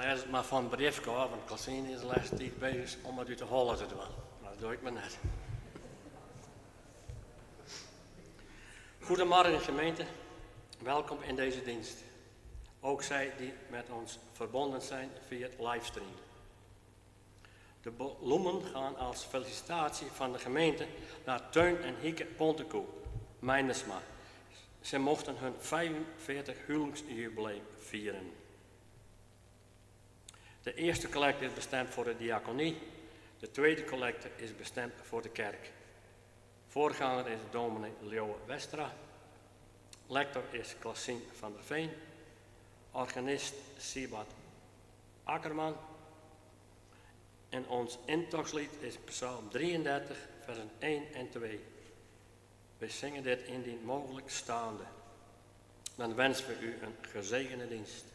lês it mar fan it briefke ôf, want Klasien is de lêste tiid bezig om it út de holle te dwaan. Mar dat doch ik mar net. Goedemorgen gemeente, welkom in deze dienst. Ook zij die met ons verbonden zijn via het livestream. De bloemen gaan als felicitatie van de gemeente naar Teun en Hieke Pontekoe, Meinersma. Ze mochten hun 45 huwelijksjubileum vieren. De eerste collecte is bestemd voor de diaconie. De tweede collecte is bestemd voor de kerk. Voorganger is dominee Leo Westra. Lector is Klasien van der Veen. Organist Sibat Akkerman. En ons intochtslied is Psalm 33, versen 1 en 2. We zingen dit indien mogelijk staande. Dan wensen we u een gezegende dienst.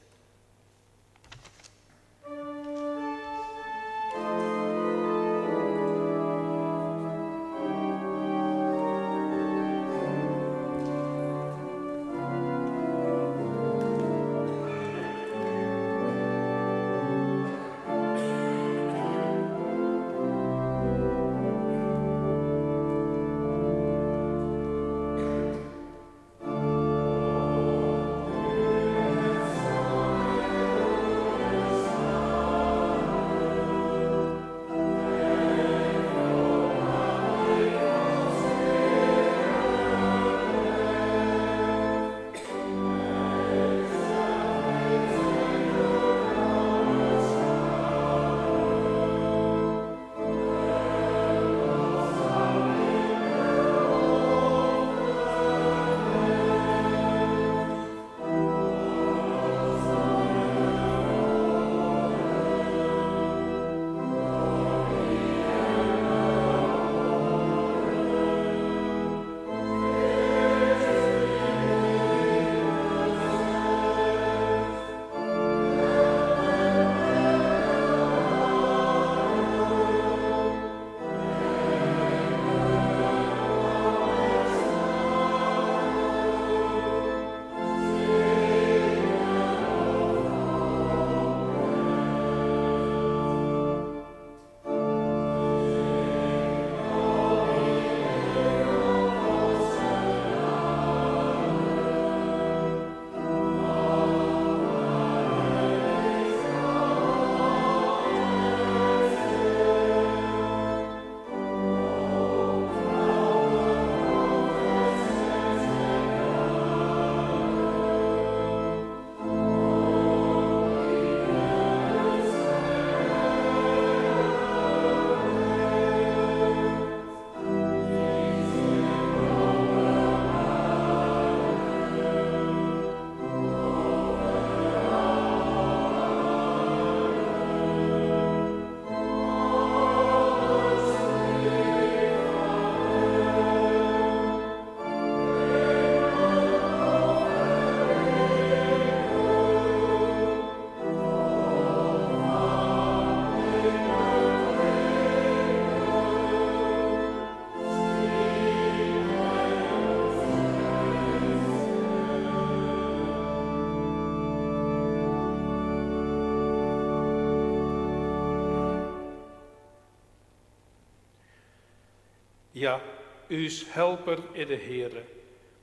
Ja, ús helper is de Heare,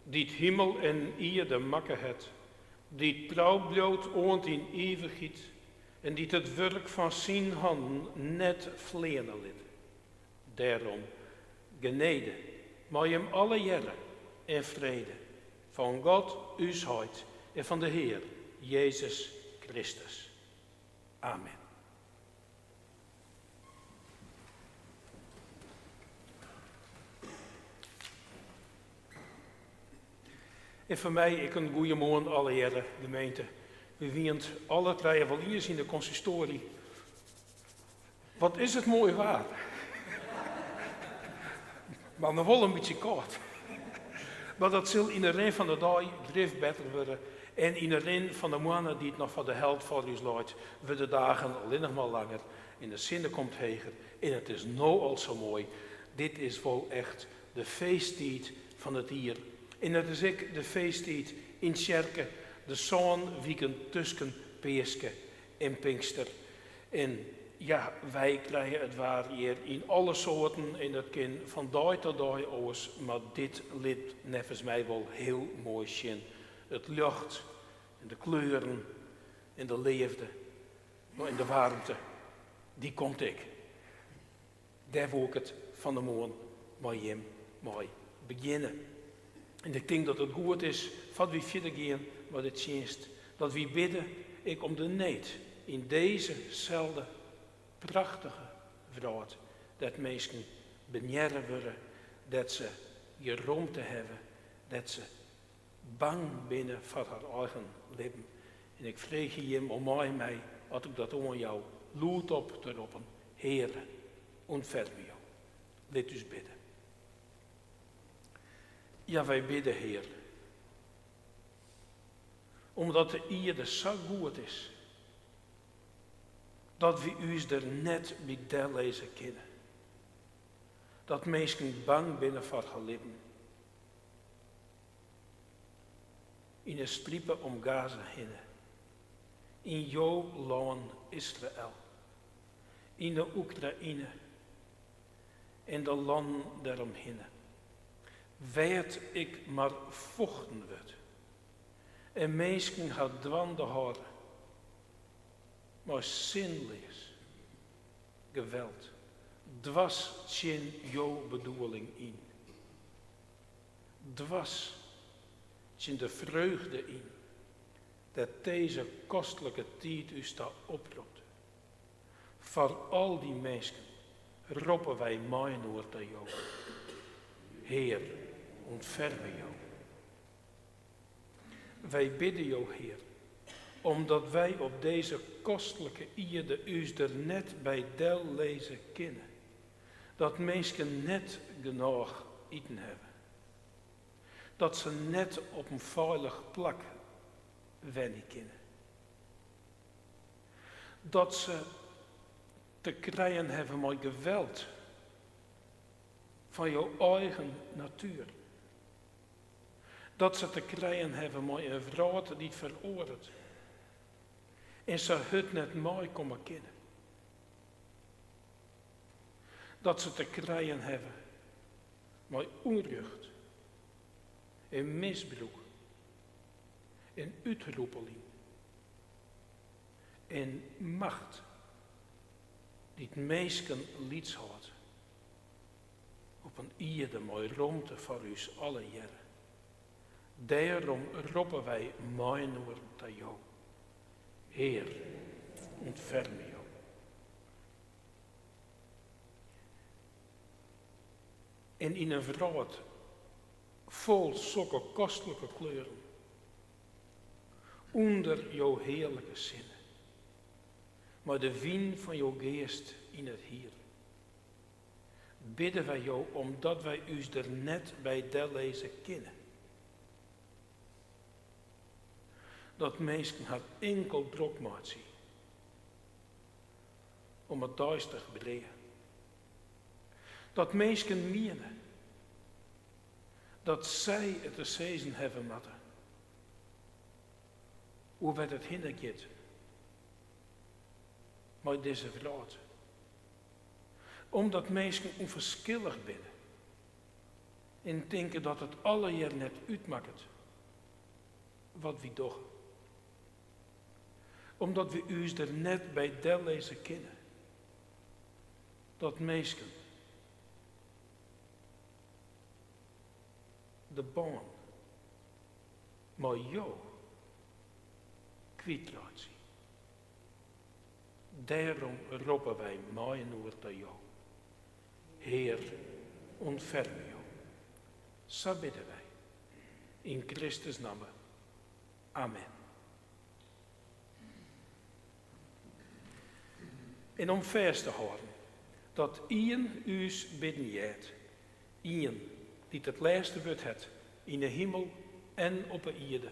dy't himel en ierde makke hat, dy't trou bliuwt oant yn ivichheid en dy't it wurk fan syn hannen net fleane lit. Dêrom, genede mei jim allegearre en frede fan God, ús Heit, en fan de Hear Jezus Kristus. Amen. En foar my ek in goeiemoarn allegearre, gemeente. Wy wienen alle trije wol iens yn de konsistoarje. Wat is it moai waar. Mar noch wol in bytsje kâld. Mar dat sil yn 'e rin fan de dei grif better wurde en yn 'e rin fan de moanne dy't noch foar de helt foar ús leit, wurde de dagen allinnich mar langer en de sinne komt heger en it is no al sa moai. Dit is wol echt de feesttiid fan it jier. En it is ek de feesttiid yn tsjerke, de sân wiken tusken Peaske. En Pinkster. En ja, wy krije it waar hjir yn alle soarten en dat kin fan dei ta dei oars, mar dit lit neffens my wol hiel moai sjen. It ljocht en de kleuren en de leafde en de waarmte, dy komt ek. Dêr woe ik it fan 'e moarn mei jim mei begjinne. En ik tink dat it goed is, foar't wy fierder gean mei de tsjinst, dat wy bidde ek om de need yn dizze selde prachtige wrâld, dêr't minsken benearre wurde, dêr't se gjin romte hawwe, dêr't se bang binne foar har eigen libben. En ik freegje jim om mei my, as ik dat oanjou, lûdop te roppen, Heare, ûntfermje Jo. Lit ús bidde. Ja, wy bidde, Hear, omdat de ierde sa goed is, dat wy ús der net by dellizze kinne. Dat minsken bang binne foar har libben. Yn 'e stripe om Gaza hinne, yn jo lân Israel, yn 'e Oekraïne en de lannen dêromhinne, wêr't ek mar fochten wurdt en minsken har dwaande hâlde mei sinleas geweld, dwers tsjin jo bedoeling yn. Dwers tsjin de freugde yn, dêr't dizze kostlike tiid ús ta opropt. Foar al dy minsken roppe wy mei-inoar ta Jo, Hear, ûntfermje Jo. Wy bidde Jo, Hear, omdat wy op dizze kostlike ierde ús der net by dellizze kinne. Dat minsken net genôch iten hawwe. Dat se net op in feilich plak wenje kinne. Dat se te krijen hawwe mei geweld fan jo eigen natuer. Dat se te krijen hawwe mei in wrâld dy't feroaret en sa hurd net meikomme kinne. Dat se te krijen hawwe mei ûnrjocht en misbrûk en útrûpeling en macht dy't minsken lyts hâldt op in ierde mei romte foar ús allegearre. Dêrom roppe wy mei-inoar ta Jo, Hear, ûntfermje Jo. En yn in wrâld fol sokke kostlike kleuren, ûnder jo hearlike sinne, mei de wyn fan jo Geast yn it hier, bidde wy Jo omdat wy ús der net by dellizze kinne. Dat minsken har inkeld drok meitsje om it deistich brea. Dat minsken miene dat sy it te sizzen hawwe moatte oer wêr't it hinne giet mei dizze wrâld. Omdat minsken ûnferskillich binne en tinke dat it allegear net útmakket wat wy dogge. Omdat wy ús der net by dellizze kinne dat minsken de bân mei Jo kwytreitsje. Dêrom roppe wy mei-inoar ta Jo, Hear, ûntfermje Jo. Sa bidde wy, yn Kristus namme. Amen. En om fêst te hâlden dat ien ús bidden heart, ien dy't it lêste wurd hat yn 'e himel en op 'e ierde,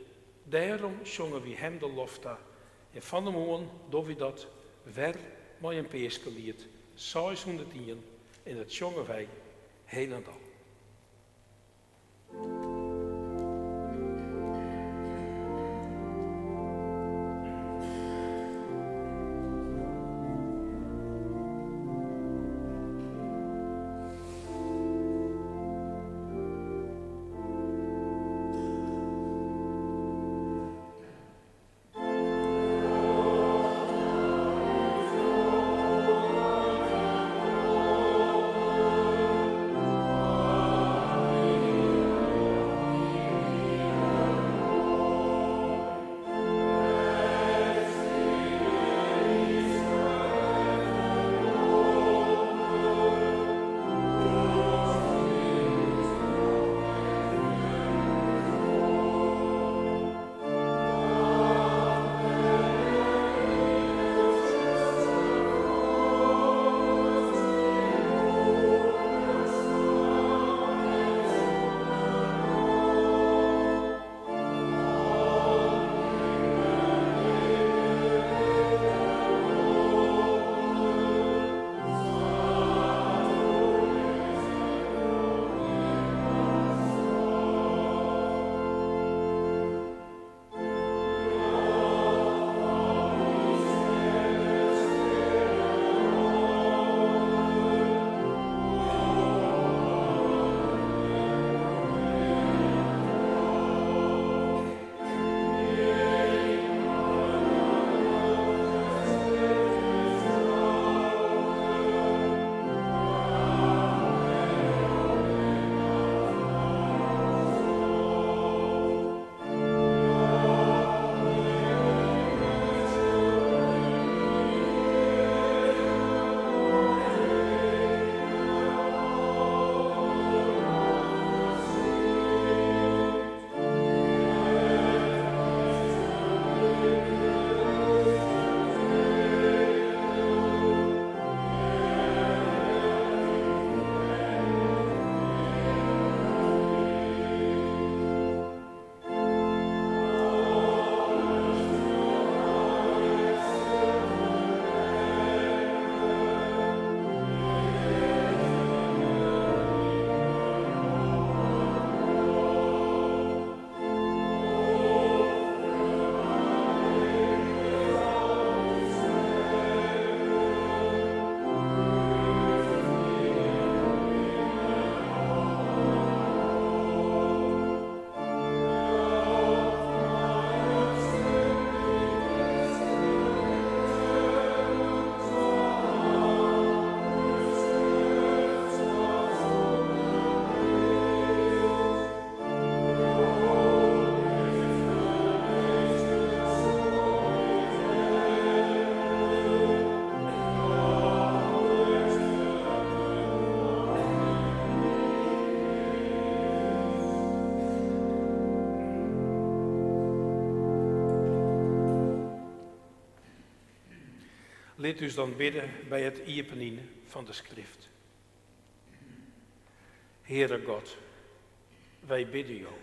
dêrom sjonge wy Him de lof ta en fan 'e moarn dogge wy dat wer mei in peaskeliet 601 en dat sjonge wy hielendal. Lit ús dan bidde by it iepenjen fan de Skrift. Heare God, wy bidde Jo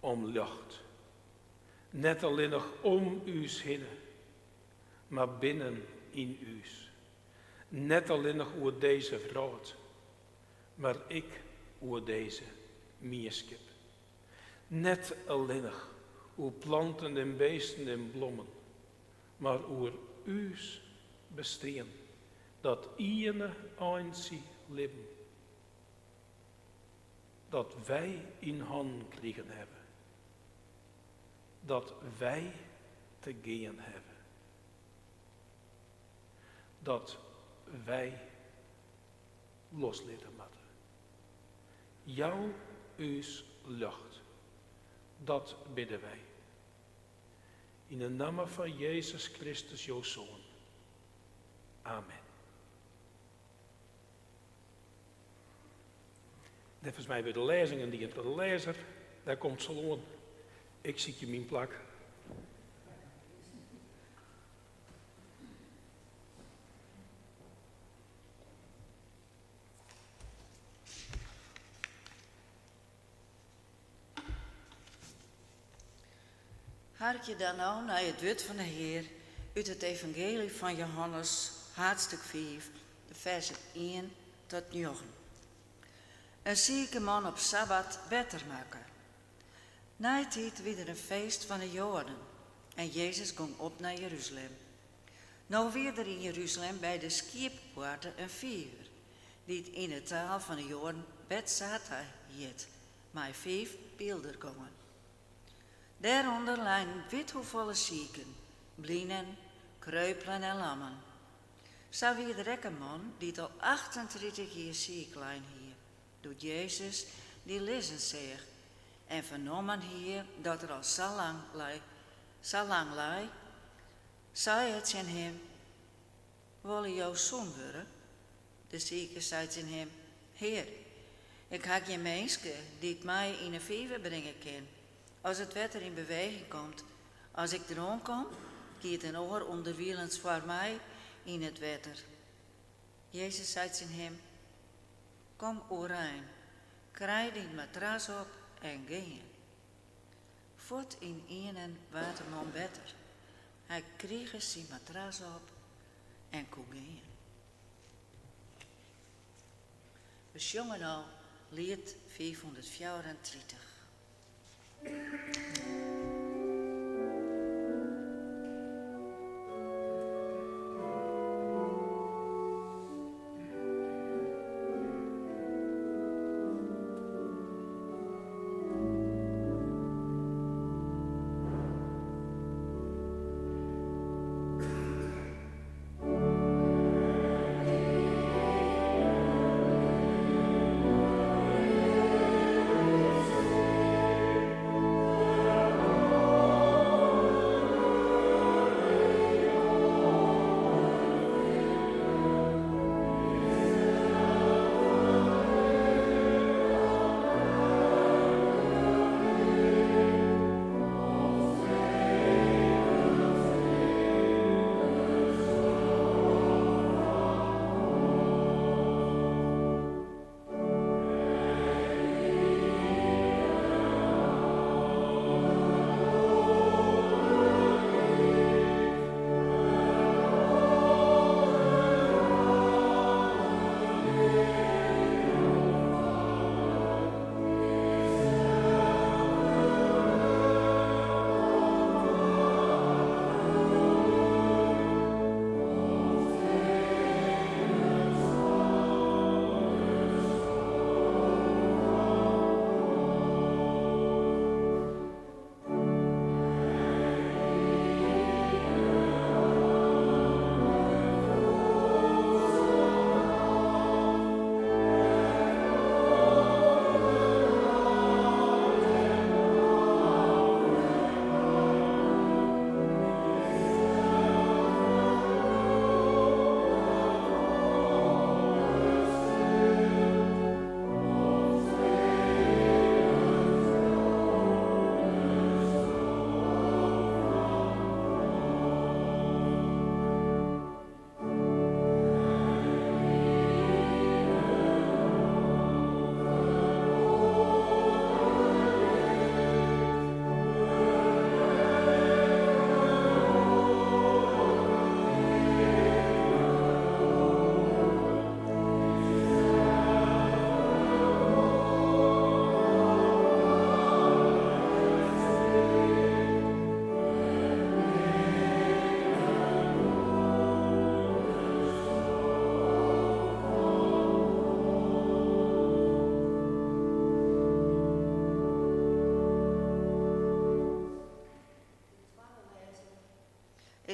om ljocht. Net allinnich om ús hinne, mar binnen yn ús. Net allinnich oer dizze wrâld, mar ek oer dizze mienskip. Net allinnich oer planten en bisten en blommen, mar oer ús bestean, dat iene eintsje libben dat wy yn hannen krigen hawwe, dat wy te gean hawwe, dat wy loslitte moatte. Jou ús ljocht, dat bidde wy. Yn 'e namme fan Jezus Kristus, jo Soan. Amen. Neffens my wurde lêzingen dien troch de lêzer. Dêr komt se oan. Ik sykje myn plak. Harkje dan no nei it wurd fan de Hear út it Evangeelje fan Johannes, haadstik 5, de fersen 1 tot 9. In sike man op sabbat better makke. Neitiid wie der in feest fan 'e Joaden en Jezus gong op nei Jeruzalem. No wie der yn Jeruzalem by de Skieppoarte in fiver, dy't yn 'e taal fan 'e Joaden Betsata hjit, mei fiif pyldergongen. Dêrûnder leinen withoefolle siken, blinen, kreupelen en lammen. Sa wie der ek in man dy't al 38 jier siik lein hie, doe't Jezus dy lizzen seach en fernommen hie dat er al sa lang lei, sa lang lei, sei er tsjin him, Wolle jo sûn wurde? De sike sei tsjin him, Hear, ik ha gjin minske dy't my yn 'e fiver bringe kin as it wetter yn beweging komt. As ik deroan kom, giet in oar ûnderwilens foar my yn it wetter. Jezus sei tsjin him, Kom oerein, krij dyn matras op en gean. Fuort ynienen waard de man better. Hy krige syn matras op en koe gean. We sjonge no liet 534.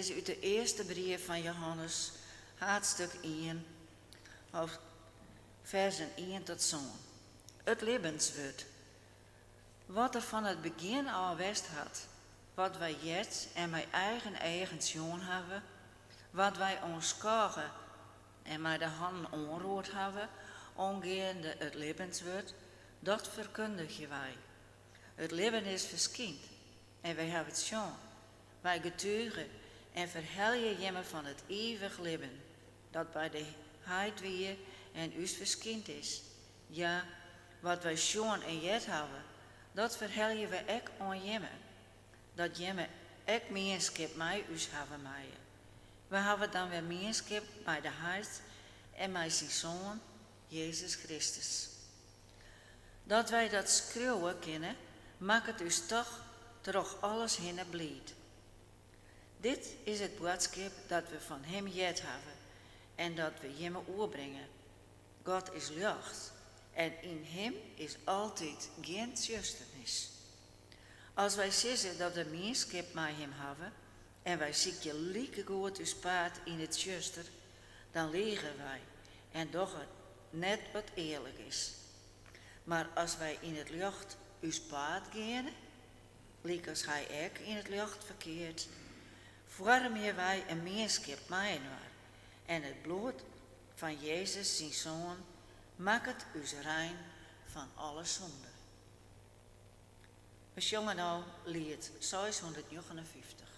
is út de earste brief fan Johannes, haadstik ien, fersen ien tot sân. It libbenswurd. Wat der fan it begjin ôf west hat, wat wy heard en mei eigen eagen sjoen hawwe, wat wy oanskôge en mei de hannen oanroerd hawwe oangeande it libbenswurd, dat ferkundigje wy. It libben is ferskynd en wy hawwe it sjoen. Wy getuge en ferhelje jimme fan it ivich libben, dat by de Heit wie en ús ferskynd is. Ja, wat wy sjoen en heard hawwe, dat ferhelje wy ek oan jimme, dat jimme ek mienskip mei ús hawwe meie. Wy hawwe dan wer mienskip mei de Heit en mei syn Soan, Jezus Kristus. Dat wy dat skriuwe kinne, makket ús toch troch alles hinne bliid. Dit is it boadskip dat we fan Him heard hawwe en dat we jimme oerbringe, God is ljocht en yn Him is altyd gjin tsjusternis. As wy sizze dat we mienskip mei Him hawwe en wy sykje likegoed ús paad yn it tsjuster, dan lige wy en dogge net wat earlik is. Mar as wy yn it ljocht ús paad geane, lykas Hy ek yn it ljocht ferkeart, foarmje wy in mienskip mei-inoar en it bloed fan Jezus syn Soan makket ús rein fan alle sûnde. We sjonge no liet 659.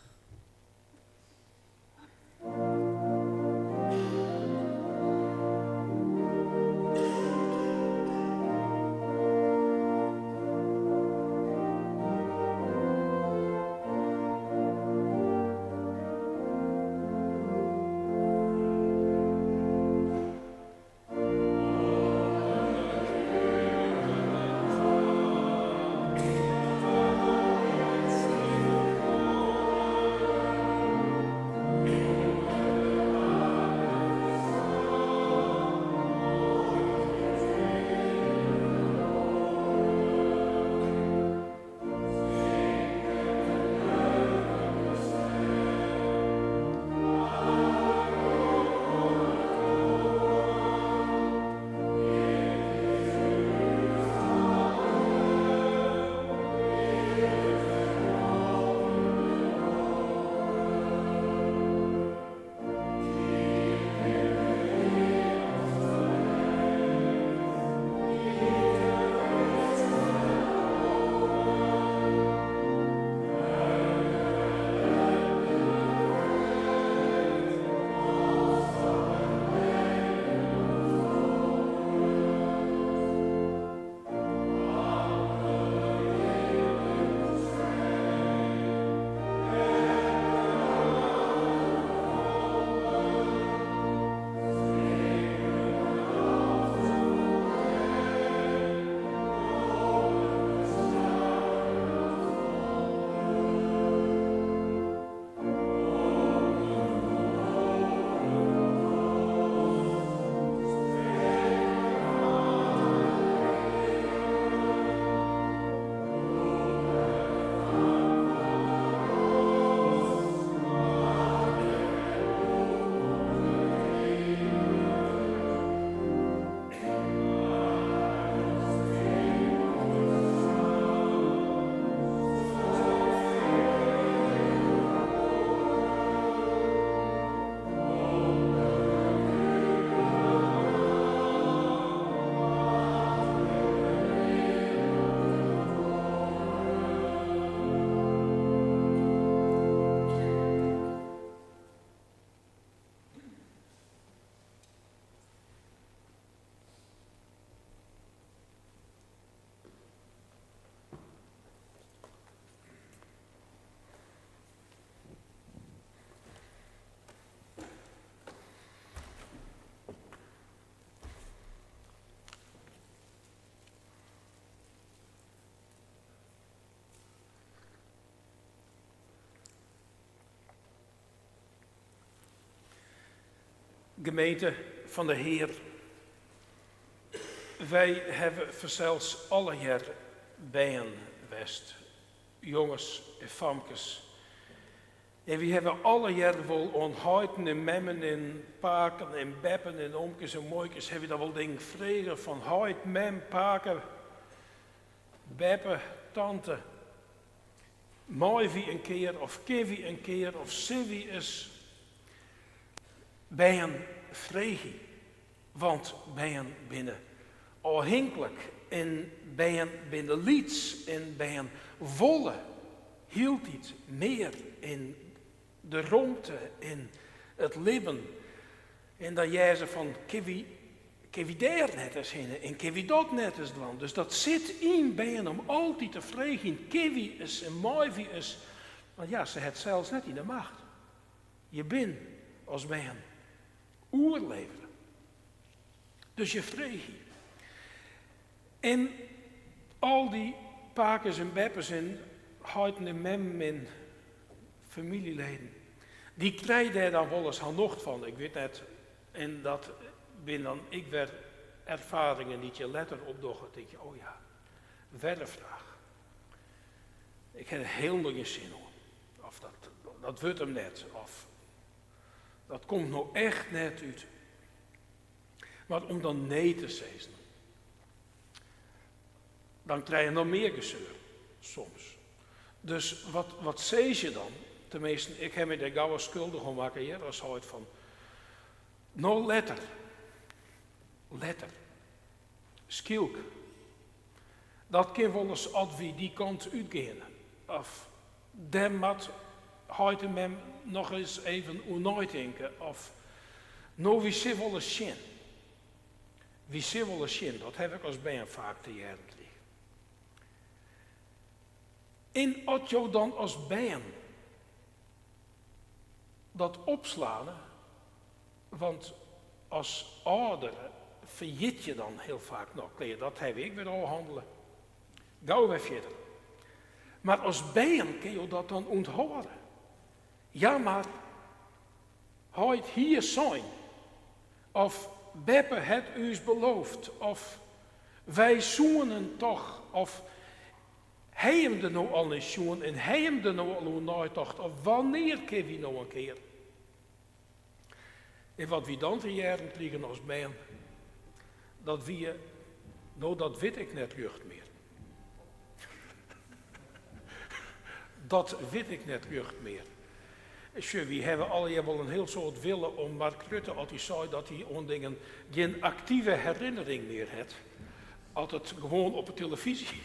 Gemeente fan de Hear, wy hawwe fansels allegear bern west, jonges en famkes. En wy hawwe allegear wol oan heiten en memmen en paken en beppen en omkes en muoikes hawwe wy dan wol dingen frege fan heit, mem, pake, beppe, tante. Meie wy in kear of kinne wy in kear of sille wy ris bern freegje? Want bern binne ôfhinklik en bern binne lyts en bern wolle hieltyd mear yn de romte en it libben. En dan hearre se fan, kinne wy, kinne wy dêr net ris hinne en kinne wy dat net ris dwaan? Dus dat sit yn bern om altyd te freegjen, kinne wy ris en meie wy ris? Want ja, se ha it sels net yn de macht. Je bin as bern oerlevere. Dus je freegje. En al dy pakes en beppes en heiten en memmen en famyljeleden, dy krije dêr dan wolris har nocht fan. Ik wit net, en dat binne dan ek wer erfaringen dy't je letter opdogge, tink je, oh ja, wer in fraach. Ik ha der hielendal gjin sin oan. Of dat, dat wurdt him net. Of dat komt no echt net út. Mar om dan nee te sizzen, dan krije je noch mear geseur, soms. Dus wat, wat sis je dan? Teminsten, ik ha my dêr gau skuldich oan makke hear, as heit fan, no letter, letter, skielk. Dat kin wolris as wy dy kant útgeane. Of dêr moat heit en mem noch ris even oer neitinke. Of no, wy sille wolris sjen. Wy sille wolris sjen, dat haw ik as bern faak te hearren krigen. En as jo dan as bern dat opslane, want as âlder ferjit je dan hiel faak noch, klear, dat ha ik wer ôfhannele. Gau wer fierder. Mar as bern kinne jo dat dan ûnthâlde. Ja, mar heit hie sein, of beppe hat ús beloofd, of wy soenen toch, of ha jim der no al nei sjoen en ha jim der no al oer neitocht, of wannear kinne wy no in kear? En wat wy dan te hearren krigen as bern, dat wie, no dat wit ik net rjocht mear. Dat wit ik net rjocht mear. Sjoch, wy hawwe allegear wol in hiel soad wille om Mark Rutte as hy sei dat hy oan dingen gjin aktive herinnering mear hat, as it gewoan op 'e telefyzje.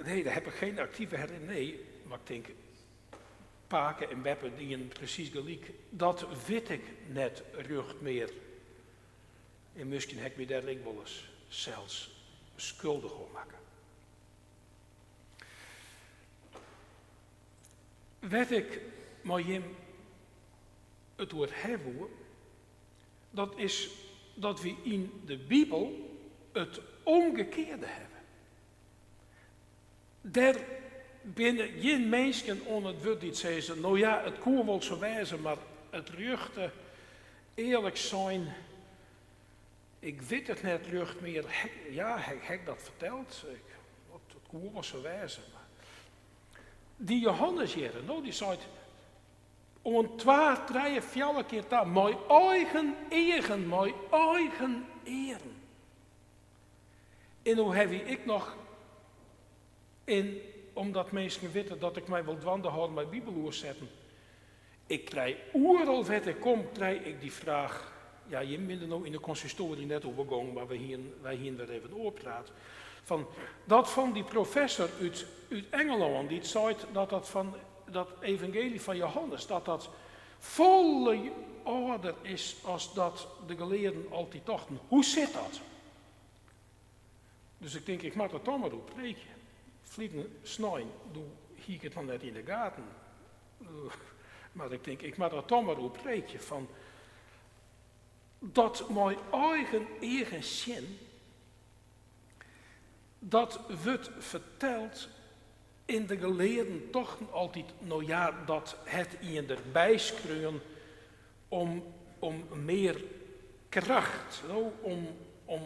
Nee, dêr ha ik geen aktive herinnering. Nee, mar ik tink, Pake en beppe dienen presys gelyk. Dat wit ik net rjocht mear. En miskien ha ik my dêr ek wolris sels skuldich oan makke. Wêr't ik mei jim it oer ha woe, dat is dat wy yn de Bibel it omgekearde hawwe. Der binne gjin minsken oan it wurd dy't sizze, no ja, it koe wol sa wêze, mar it rjochte, earlik sein, ik wit it net rjocht mear, ja, ha ik dat ferteld? It koe wol sa wêze, mar. Dy Johannes hjirre, no, dy seit oan twa, trije, fjouwer kear ta, mei eigen eagen, mei eigen earen. En no haw wy ek noch in, omdat minsken witte dat ik my wol dwaande hâld mei bibeloersetten, ik krij oeral wêr't ik kom, krij ik dy fraach, ja jim binne der no yn de konsistoarje net oer begûn, mar wy hienen, wy hienen wer even oerpraat, fan dat fan dy professor út út Engelân dy't seit dat dat fan dat evangeelje fan Johannes, dat dat folle âlder is as dat de gelearden altyd tochten. Hoe sit dat? Dus ik tink, ik moat der toch mar oer preekje. Ferline snein, doe hie ik it noch net yn de gaten. Mar ik tink, ik moat der toch mar oer preekje. Fan dat mei eigen eagen sjen, dat wurdt ferteld En de gelearden tochten altyd, no ja, dat hat ien derby skreaun om, om mear kracht, no, om, om.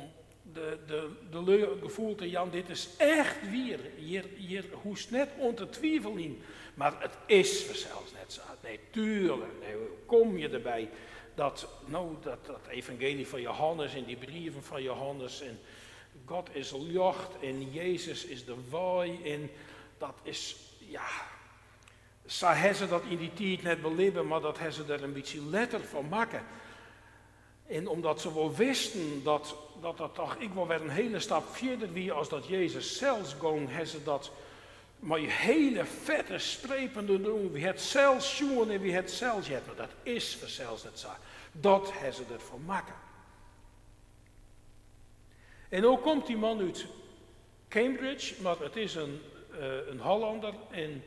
de, de, de lju it gefoel te jaan, dit is echt wier, hjir, hjir hoechst net oan te twiveljen. Mar it is fansels net sa. Nee, tuerlik, nee, hoe komme je derby dat, no, dat, dat evangeelje fan Johannes en dy brieven fan Johannes en God is ljocht en Jezus is de wei en dat is, ja, sa ha se dat yn dy tiid net belibbe, mar dat ha se der in bytsje letter fan makke. En omdat se wol wisten dat dat, dat toch ek wol wer in hiele stap fierder wie as dat Jezus sels gong, ha se dat mei hiele fette strepen derûnder, wy ha it sels sjoen en wy ha it sels heard, mar dat is fansels net sa. Dat ha se derfan makke. En no komt dy man út Cambridge, mar it is in, in Hollander en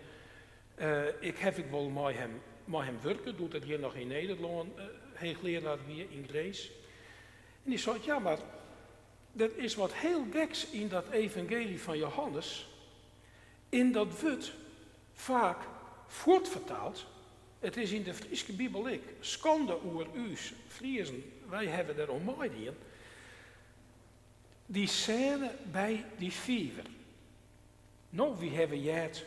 ik haw ek wol mei him, mei him wurke doe't er hjir noch yn Nederlân heechlearaar wie yn Grins. En dy seit, ja mar der is wat hiel geks yn dat evangeelje fan Johannes. En dat wurdt faak fuortfertaald. It is yn de Fryske Bibel ek. Skande oer ús, Friezen, wy hawwe der oan meidien. Dy sêne by dy fiver. No, wy hawwe heard,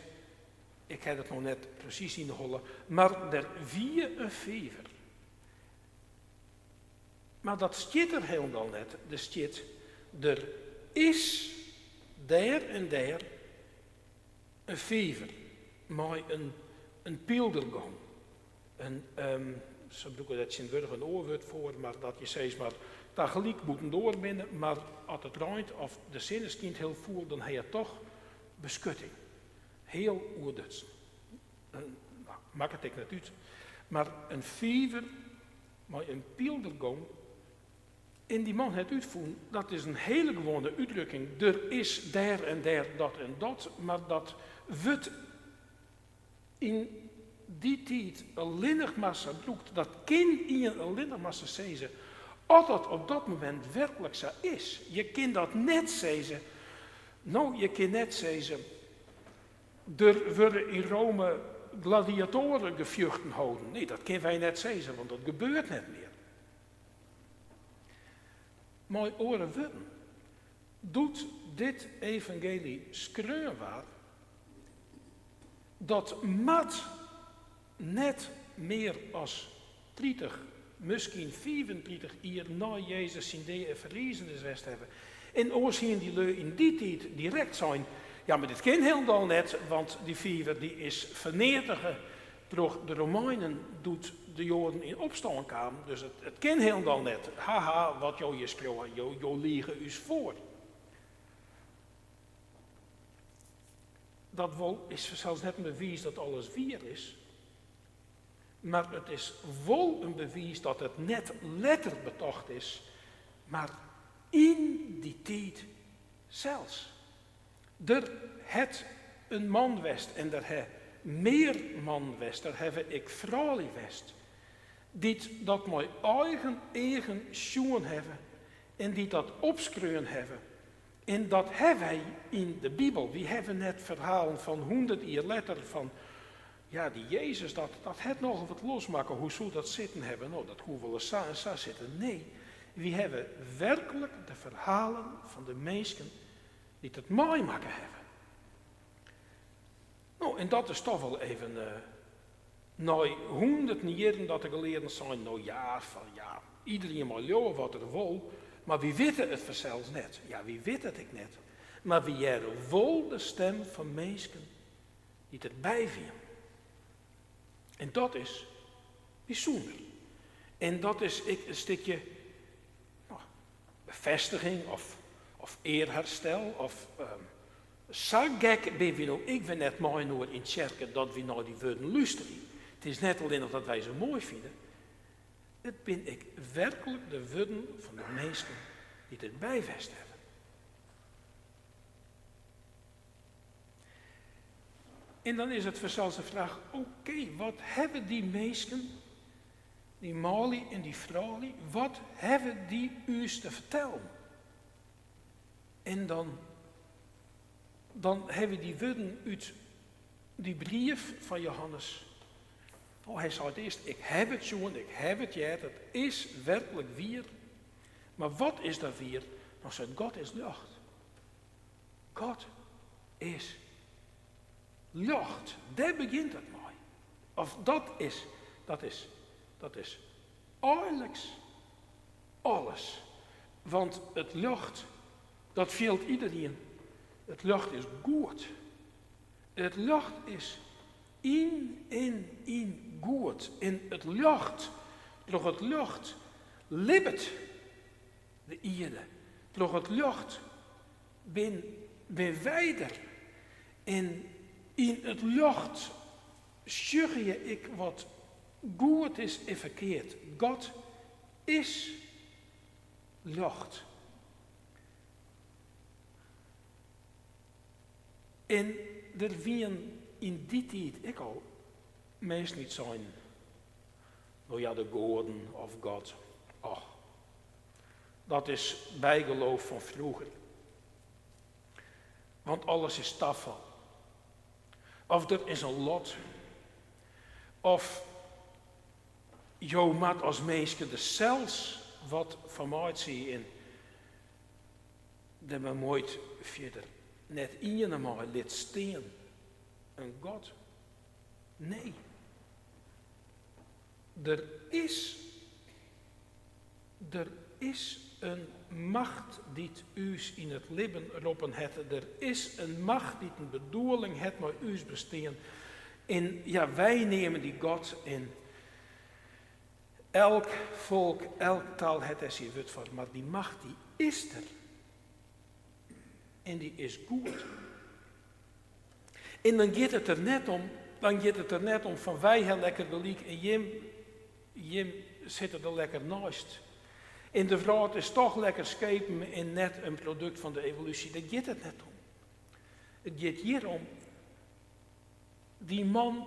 ik ha dat no net presys yn de holle, mar der wie in fiver. Mar dat stiet der hielendal net. Der stiet, der is dêr en dêr in fiver mei in in pyldergong. In, se brûke dêr tsjintwurdich in oar wurd foar, mar dat je sis mar tagelyk bûtendoar binne, mar as it reint of de sinne skynt hiel fûl, dan ha je toch beskutting. Heal oerdutsen. No, makket ek net út. Mar in fiver mei in pyldergong en dy man hat útfûn, dat is in hiele gewoane útdrukking, der is dêr en dêr dat en dat, mar dat wurdt yn dy tiid allinnich mar sa brûkt, dat kin ien allinnich mar sa sizze as dat op dat momint werklik sa is. Je kin dat net sizze, no, je kin net sizze, Der wurde yn Rome gladiatoaregefjochten holden. Nee, dat kinne wy net sizze, want dat gebeurt net mear. Mei oare wurden, doe't dit evangeelje skreaun waard, dat moat net mear as 30, miskien 35 jier nei Jezus syn dea en ferrizenis west hawwe. En oars hiene dy lju yn dy tiid direkt sein, ja mar dit kin hielendal net, want dy fiver dy is ferneatige troch de Romeinen doe't de Joaden yn opstân kamen, dus it, it kin hielendal net. Haha, wat jo hjir skriuwe, jo, jo lige ús foar. Dat wol is fansels net in bewiis dat alles wier is. Mar it is wol in bewiis dat it net letter betocht is, mar yn dy tiid sels. Der hat in man west en der ha mear mannen west, der hawwe ek froulju west, dy't dat mei eigen eagen sjoen hawwe en dy't dat opskreaun hawwe. En dat hawwe wy yn de Bibel. Wy hawwe net ferhalen fan hûndert jier letter fan Ja, dy Jezus, dat, dat hat nochal wat losmakke. Hoe soe dat sitten hawwe? No, dat koe wolris sa en sa sitte. Nee, wy hawwe werklik de ferhalen fan de minsken dy't it meimakke hawwe. No, en dat is toch wol even uh, nei hûnderten jierren dat de gelearden seinen, no ja, fan ja, iderien mei leauwe wat er wol, mar wy witte it fansels net. Ja, wy witte it ek net. Mar wy hearre wol de stim fan minsken dy't derby wienen. En dat is bysûnder. En dat is ek in stikje no, befêstiging of, of earherstel. Of, um, sa gek binne wy no ek wer net mei-inoar yn tsjerke dat wy nei dy wurden lústerje. It is net allinnich dat wy se moai fine. It binne ek werklik de wurden fan de minsken dy't derby west hawwe. En dan is it fansels de fraach, oké, wat hawwe dy minsken, dy manlju en dy froulju, wat hawwe dy ús te fertellen? En dan, dan hawwe dy wurden út dy brief fan Johannes. Oh, hy seit earst, ik haw it sjoen, ik haw it heard, it is werklik wier. Mar wat is dat wier? Dan seit God is ljocht. God is ljocht. Dêr begjint it mei. Of dat is, dat is, dat is eigenliks alles. Want it ljocht, dat fielt iederien. It ljocht is goed. It ljocht is yn en yn goed. En it ljocht, troch it ljocht libbet de ierde. Troch it ljocht bin, bin wy der. En yn it ljocht sjogge je ek wat goed is en ferkeard. God is ljocht. En der wienen yn dy tiid ek al minsken dy't seinen, No ja, de goaden of God, och, dat is bygeloof fan froeger. Want alles is tafal. Of der is in lot. Of jo moat as minske der sels wat fan meitsje en der bemuoit fierder net ien mei, lit stean in God. Nee. Der is, der is in macht dy't ús yn it libben roppen hat. Der is in macht dy't in bedoeling hat mei ús bestean. En ja, wy neame dy God en elk folk, elk taal hat dêr syn wurd foar, mar dy macht dy is der. En dy is goed. En dan giet it der net om, dan giet it der net om fan wy ha lekker gelyk en jim, jim sitte der lekker neist. En de wrâld is toch lekker skepen en net in produkt fan de evolúsje. Dêr giet it net om. It giet hjir om dy man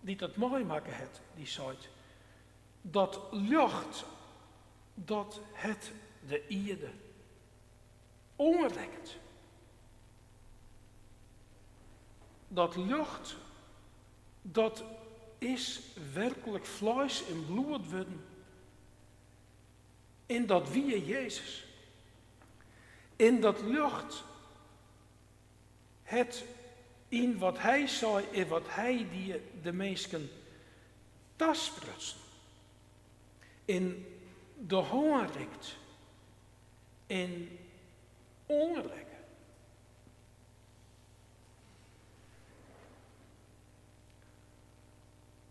dy't dat meimakke hat, dy seit dat ljocht dat het de ierde oanrekket. Dat ljocht, dat is werklik fleis en bloed wurden. En dat wie Jezus. En dat ljocht het yn wat hy sei en wat hy die de minsken tasprutsen. En de hân rikt en oanrekke.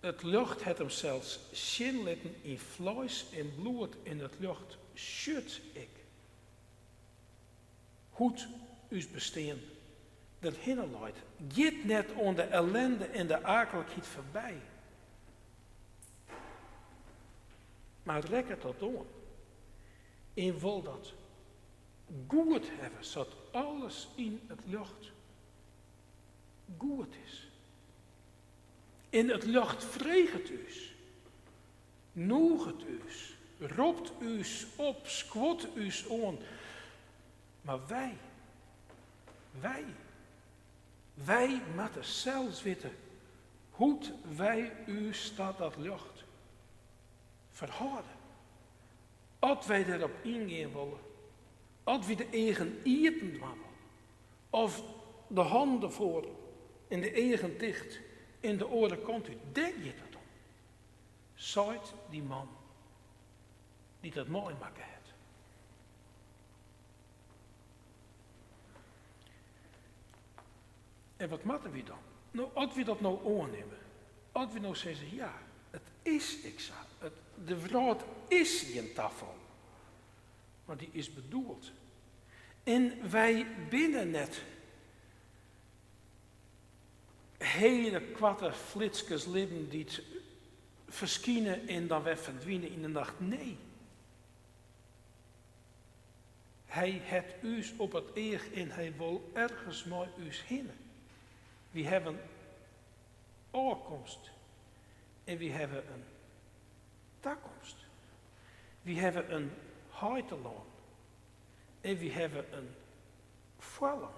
It ljocht hat himsels sjen litten yn fleis en bloed en it ljocht sjocht ek hoe't ús bestean der hinne leit. Giet net oan de ellende en de aaklikheid foarby, mar rekket dat oan en wol dat goed hawwe, sa't alles yn it ljocht goed is. En it ljocht freget ús, nûget ús, ropt ús op, skuort ús oan. Mar wy, wy, wy moatte sels witte hoe't wy ús ta dat ljocht ferhâlde. As wy dêrop yngean wolle, as wy de eagen iepen dwaan wolle, of de hannen derfoar en de eagen ticht en de oare kant út, dêr giet it om, seit dy man dy't dat meimakke hat. En wat moatte wy dan? No, as wy dat no oannimme, as wy no sizze, ja, it is ek sa, it, de wrâld is gjin tafal, mar dy is bedoeld. En wy binne net hele koarte flitskes libben dy't ferskine en dan wer ferdwine yn de nacht. Nee. Hy hat ús op it each en hy wol ergens mei ús hinne. Wy hawwe in ôfkomst en wy hawwe in takomst. Wy hawwe in heitelân en wy hawwe in foarlân.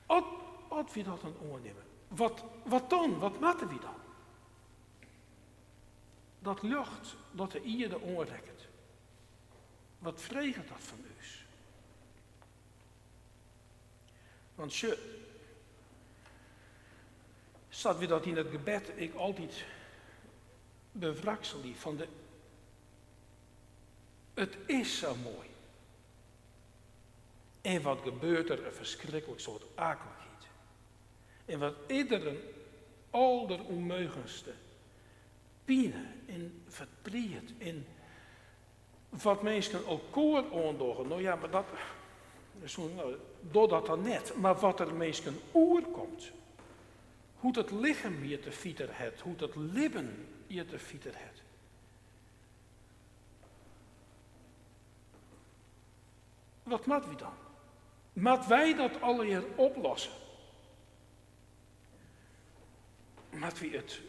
As, as wy dat dan oannimme, wat, wat dan? Wat moatte wy dan? Dat ljocht dat de ierde oanrekket, wat freget dat fan ús? Want sjoch, sa't wy dat yn it gebed ek altyd bewrakselje fan de It is sa moai. En wat gebeurt der in ferskriklik soad aaklikheid. En wat is der in alderûnmeugenste pine en fertriet en wat minsken elkoar oandogge. No ja, mar dat, doch dat dan net. Mar wat der minsken oerkomt, hoe't it lichem je te fiter hat, hoe't it libben je te fiter hat. Wat moatte wy dan? Moatte wy dat allegear oplosse? Moatte wy it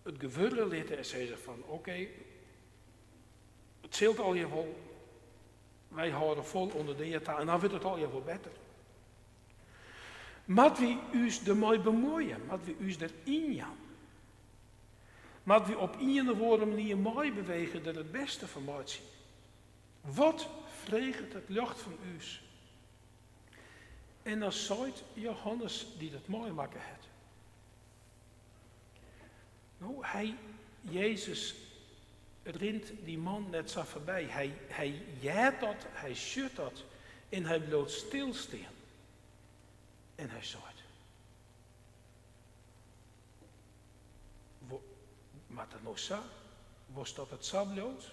it gewurde litte en sizze fan oké, it sil allegear wol, wy hâlde fol oan de dea ta en dan wurdt it allegear wol better. Moatte wy ús dermei bemuoie? Moatte wy ús deryn jaan? Moatte wy op ien of oare manier meibewege der it bêste fan meitsje? Wat freget it ljocht fan ús? En dan seit Johannes dy't it meimakke hat. No, hy, Jezus, rint dy man net sa foarby. Hy, hy heart dat, hy sjocht dat en hy bliuwt stilstean. En hy seit, Moat dat no sa? Wolst dat it sa bliuwt?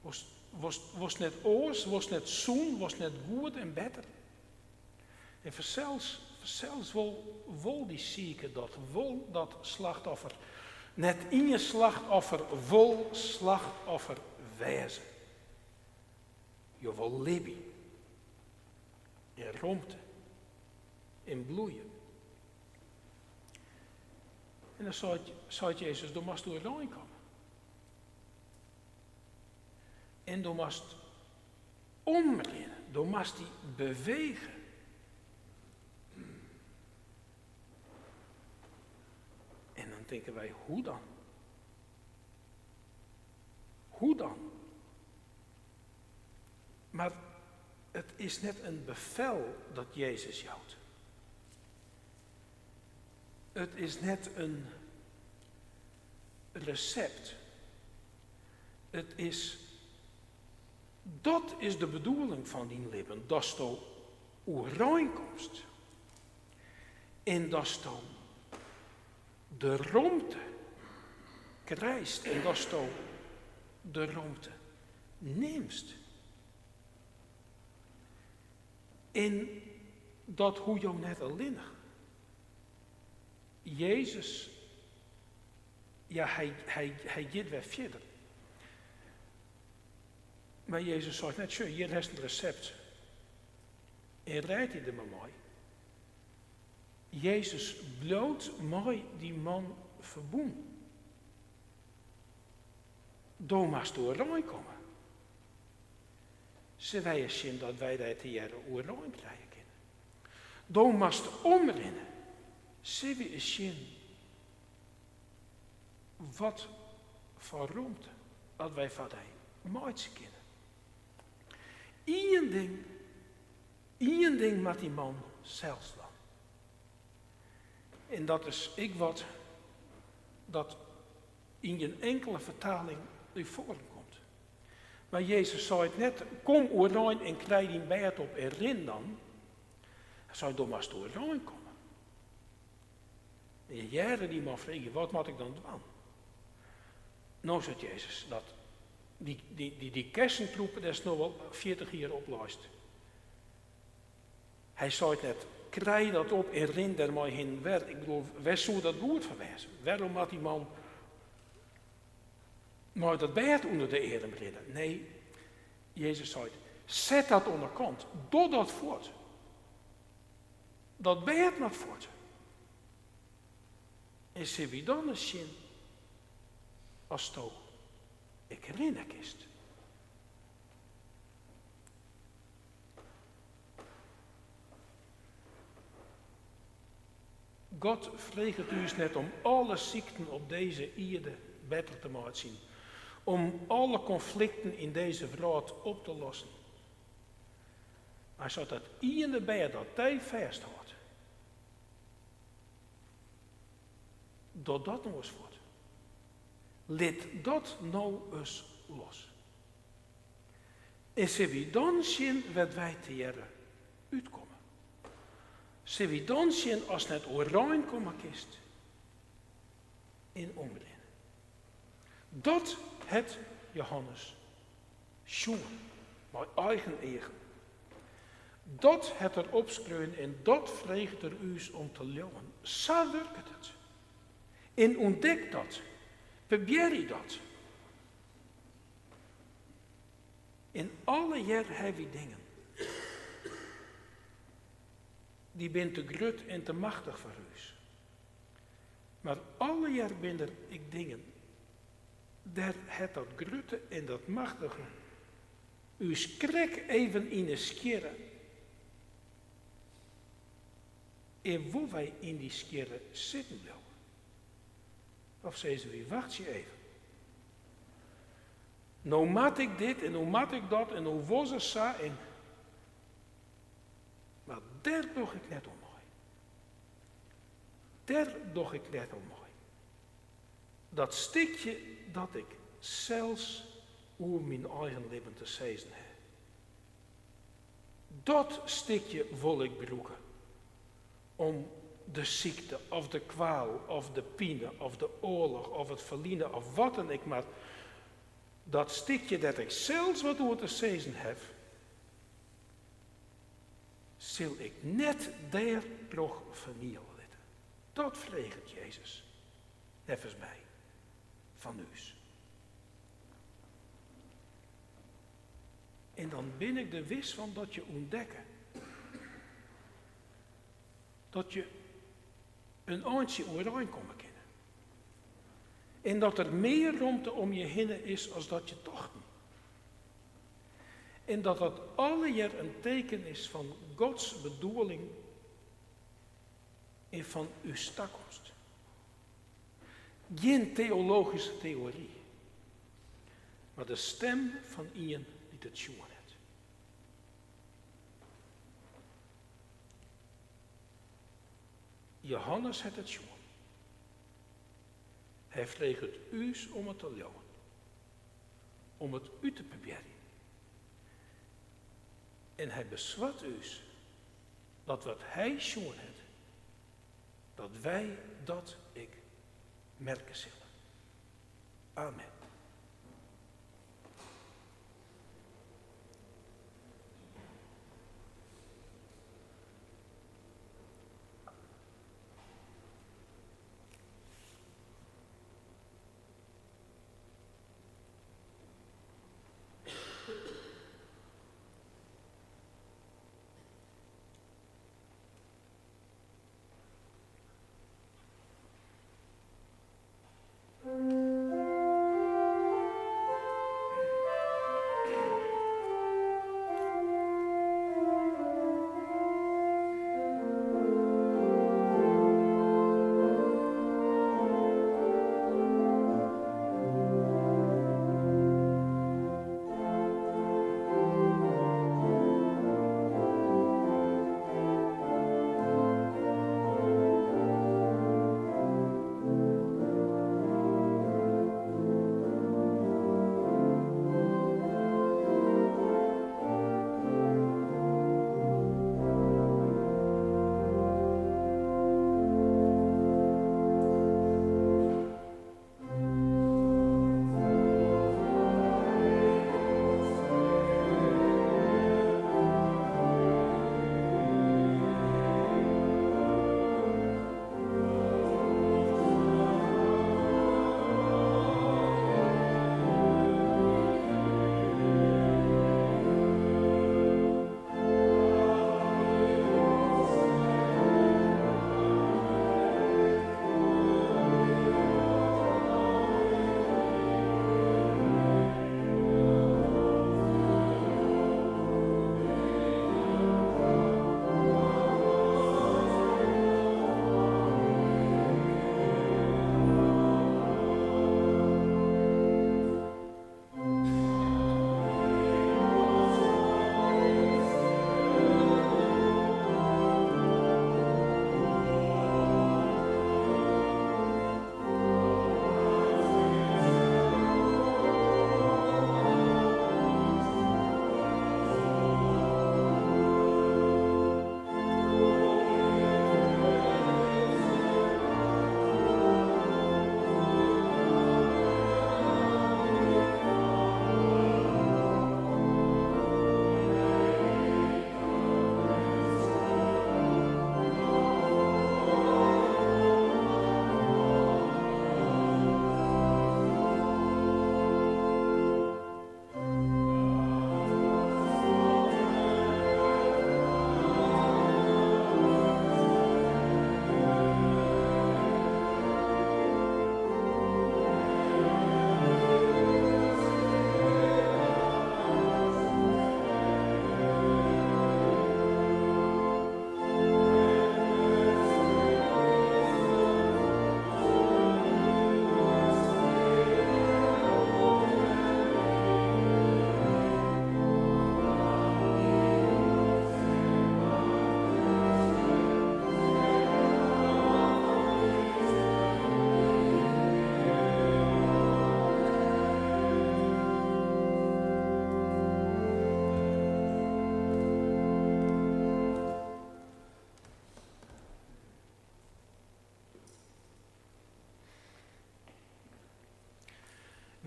Wolst, wolst, wolst net oars? Wolst net sûn? Wolst net goed en better? En fansels, fansels wol, wol dy sike dat, wol dat slachtoffer. Net ien slachtoffer wol slachtoffer wêze. Jo wol libje yn romte, yn bloeie. En dan seit, seit Jezus, do moatst oerein komme. En do moatst omrinne, do moatst dy bewege. En dan tinke wy, hoe dan? Hoe dan? Mar it is net in befel dat Jezus jout. It is net in resept. It is, dat is de bedoeling fan dyn libben, datsto oerein komst en datsto de romte krijst en datsto de romte nimst. En dat hoege jo net allinnich. Jezus, ja, hy, hy, hy giet wer fierder. Mar Jezus seit net, sjoch, hjir hast in resept. En rêd dy der mar mei. Jezus bliuwt mei dy man ferbûn. Do moatst oerein komme. Sille wy ris sjen dat wy dy tegearre oerein krije kinne. Do moatst omrinne. Sille wy ris sjen wat foar romte dat wy foar dy meitsje kinne. Ien ding, ien ding moat dy man sels dwaan. En dat is ek wat dat yn gjin inkele fertaling nei foaren komt. Mar Jezus seit net, kom oerein en krij dyn bêd op en rin dan. Hy seit, do moatst oerein komme. En je hearde dy man freegje, wat moat ik dan dwaan? No seit Jezus, dat dy, dy, dy, dy kessentroep dêr'tst no al 40 jier op leist. Hy seit net, krij dat op en rin dermei hinne en wer. Ik bedoel, wêr soe dat goed foar wêze? Wêrom moat dy man mei dat bêd ûnder de earm rinne? Nee, Jezus seit, set dat oan de kant, doch dat fuort. Dat bêd moat fuort. En sille wy dan ris sjen asto ek rinne kinst. God freget ús net om alle sykten op dizze ierde better te meitsjen, om alle konflikten yn dizze wrâld op te lossen. Mar sa't dat iene bêd dat dy fêsthâldt, doch dat no ris fuort. Lit dat no ris los. En sille wy dan sjen wêr't wy tegearre útkomme. Sille wy dan sjen ast net oerein komme kinst en omrinne. Dat hat Johannes sjoen mei eigen eagen. Dat hat er opskreaun en dat freget er ús om te leauwen. Sa wurket it. En ûntdek dat. Probearje dat. En allegear hawwe wy dingen. Dy binne te grut en te machtich foar ús. Mar allegear binne der ek dingen dêr't het dat grutte en dat machtige ús krekt even yn 'e skjirre en wolle wy yn dy skjirre sitten bliuwe. Of sizze wy, wachtsje even. No moat ik dit en no moat ik dat en no wol se sa en. Mar dêr doch ik net oan mei. Dêr doch ik net oan mei. Dat stikje dat ik sels oer myn eigen libben te sizzen ha. Dat stikje wol ik brûke om de sykte of de kwaal of de pine of de oarloch of it ferline of wat dan ek mar, dat stikje dêr't ik sels wat oer te sizzen haw, sil ik net dêrtroch ferniele litte. Dat freget Jezus, neffens my, fan ús. En dan bin ik der wis fan dat je ûntdekke dat je in eintsje oerein komme kinne. En dat der mear romte om je hinne is as dat je tochten. En dat dat allegear in teken is fan Gods bedoeling en fan ús takomst. Gjin teologyske teory, mar de stim fan ien dy't it sjoen hat. Johannes hat it sjoen. Hy freget ús om it te leauwen, om it út te probearjen. En hy beswart ús dat wat hy sjoen hat, dat wy dat ek merke sille. Amen.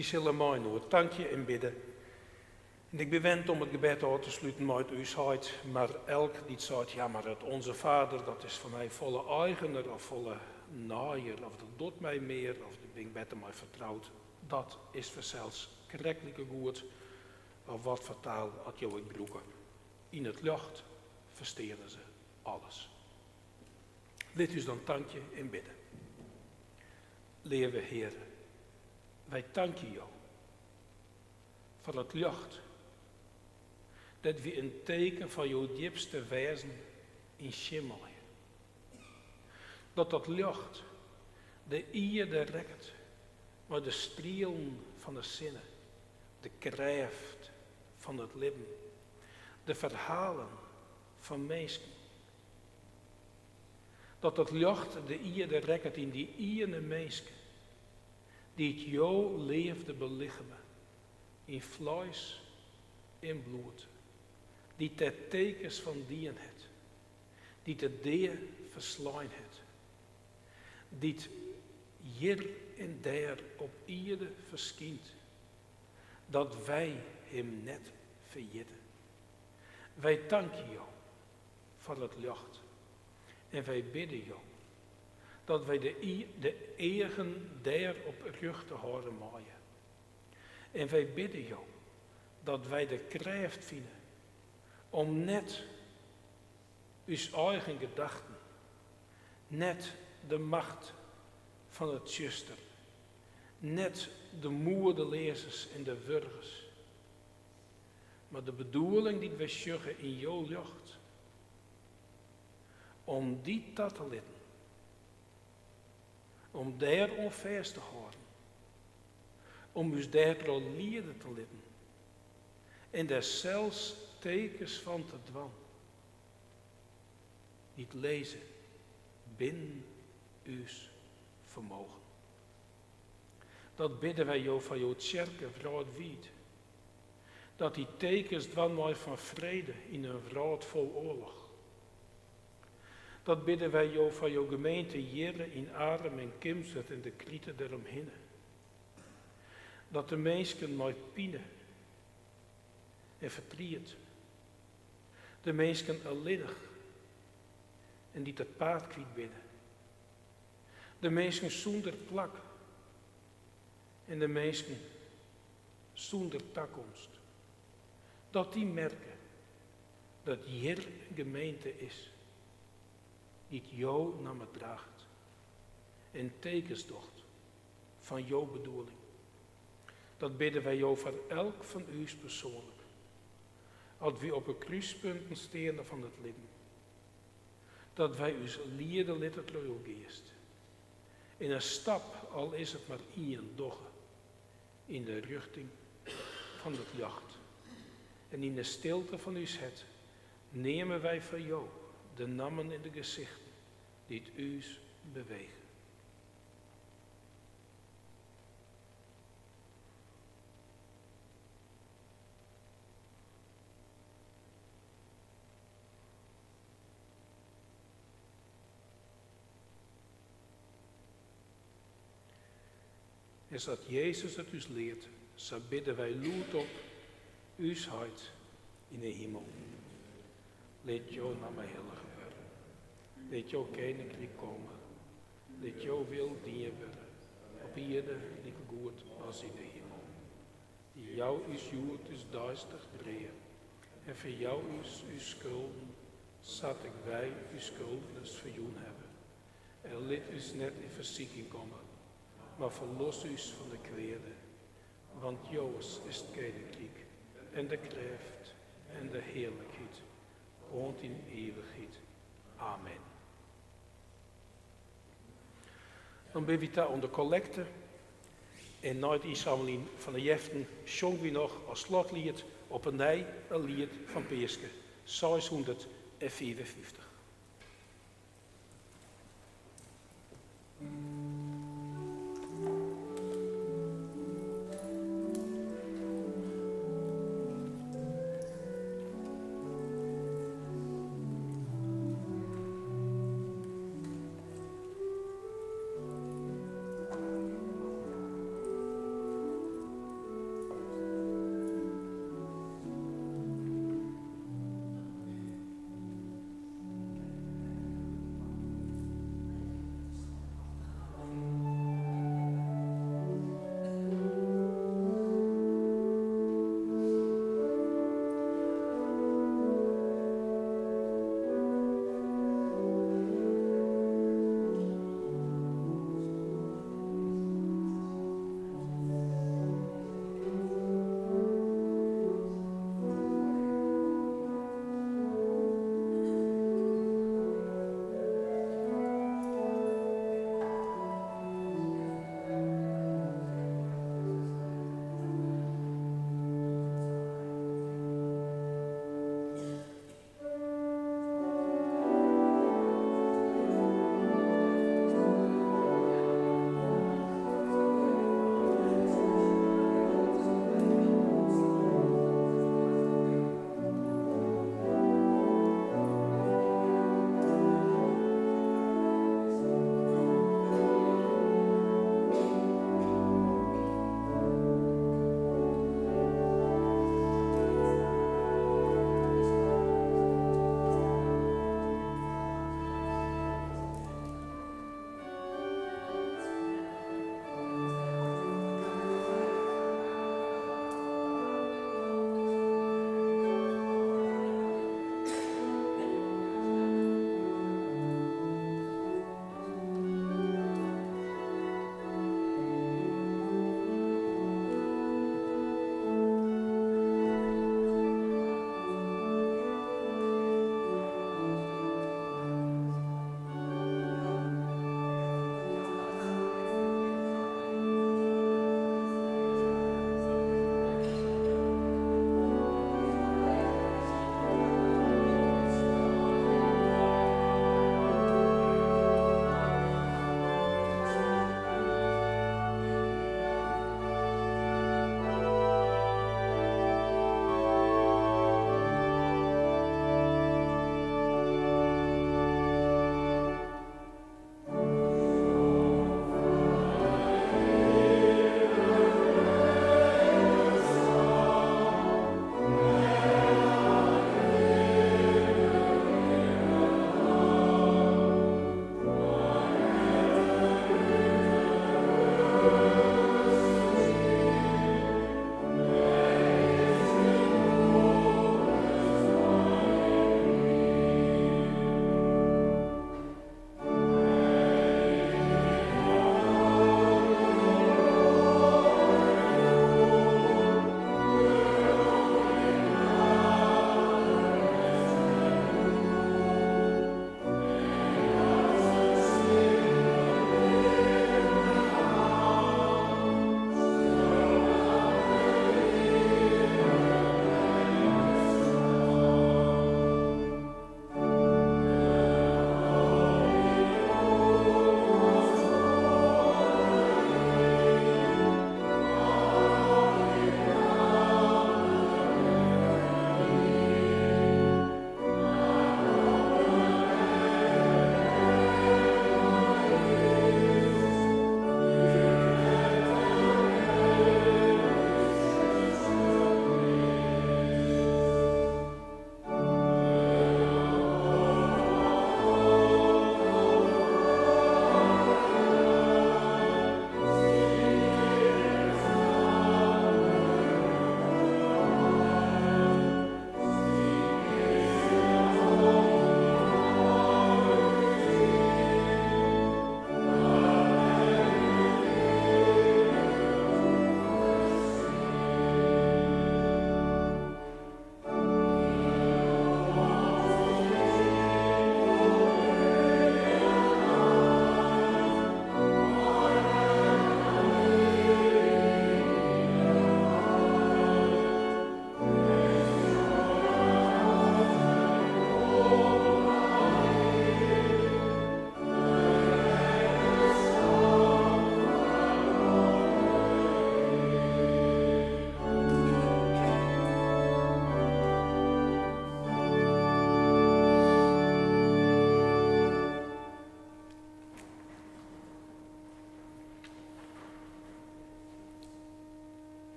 Wy sille mei-inoar tankje en bidde. En ik bin wend om it gebed ôf te sluten mei it Us Heit, mar elk dy't seit, ja mar it Onze Vader, dat is foar my folle eigener of folle neier of dat docht my mear of dêr bin ik better mei fertroud, dat is fansels krekt like goed of wat foar taal at jo ek brûke. Yn it ljocht fersteane se alles. Lit ús dan tankje en bidde. Leave Hear, wy tankje Jo foar it ljocht dêr't wy in teken fan jo djipste wêzen yn sjen meie. Dat dat ljocht de ierde rekket mei de strielen fan de sinne, de krêft fan it libben, de ferhalen fan minsken. Dat dat ljocht de ierde rekket yn dy iene minske dy't jo leafde belicheme yn fleis en bloed, dy't dêr tekens fan dien hat, dy't de dea ferslein hat, dy't hjir en dêr op ierde ferskynt, dat wy him net ferjitte. Wy tankje Jo foar it ljocht en wy bidde Jo dat wy de de eagen dêr op rjochte hâlde meie. En wy bidde Jo dat wy de krêft fine om net ús eigen gedachten, net de macht fan it tsjuster, net de moedeleazens en de wurgens, mar de bedoeling dy't wy sjogge yn jo ljocht, om dy ta te litten, om dêr oan fêst te hâlden, om ús dêrtroch liede te litten en dêr sels tekens fan te dwaan, dy't lizze binnen ús fermogen. Dat bidde wy Jo foar jo tsjerke wrâldwiid, dat dy tekens dwaan mei fan frede yn in wrâld fol oarloch. Dat bidde wy Jo foar jo gemeente hjirre yn Arum en Kimswert en de krite deromhinne. Dat de minsken mei pine en fertriet, de minsken allinnich en dy't it paad kwyt binne, de minsken sûnder plak en de minsken sûnder takomst, dat dy merke dat hjir in gemeente is dy't jo namme draacht en tekens docht fan jo bedoeling. Dat bidde wy jo foar elk fan ús persoanlik, as wy op 'e krúspunten steane fan it libben, dat wy ús liede litte troch jo Geast en in stap, al is it mar ien, dogge yn de rjochting fan it ljocht. En yn de stilte fan ús hert neame wy foar Jo de nammen en de gesichten dy't ús bewege. En sa't Jezus it ús leart, sa bidde wy lûdop, Us Heit yn 'e himel, lit jo namme hillige wurde. Lit jo keninkryk komme. Lit jo wil dien wurde, op ierde likegoed as yn 'e himel. Jou ús hjoed ús deistich brea en ferjou ús ús skulden, sa't ek wy ús skuldeners ferjûn hawwe. En lit ús net yn fersiking komme, mar ferlos ús fan de kweade, want jowes is it keninkryk en de krêft en de hearlikheid oant yn ivichheid. Amen. Dan binne wy ta oan de kollekte. En nei it ynsammeljen fan de jeften sjonge wy noch as slotliet op 'e nij in liet fan Peaske 655.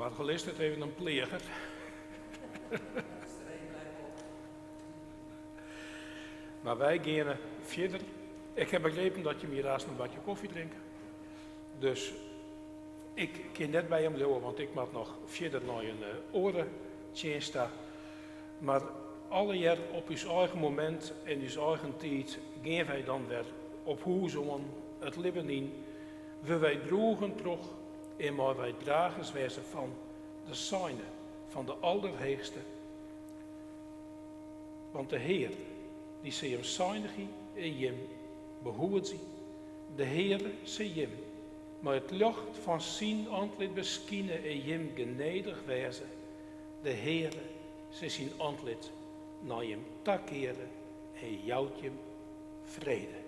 oargelist it even in pleager. Mar wy geane fierder. Ik ha begrepen dat jim hjir aanst in bakje kofje drinke. Dus ik kin net by jim bliuwe, want ik moat noch fierder nei in oare tsjinst ta. Mar allegear op ús eigen momint en ús eigen tiid gean wy dan wer op hûs oan, it libben yn. Wurde wy droegen troch en mei wy dragers wêze fan de seine fan de Alderheechste. Want de Hear, dy sil jim seinigje en jim behoedzje. De Heare sil jim mei it ljocht fan syn antlit beskine en jim genedich wêze. De Heare sil syn antlit nei jim takeare en jout jim frede.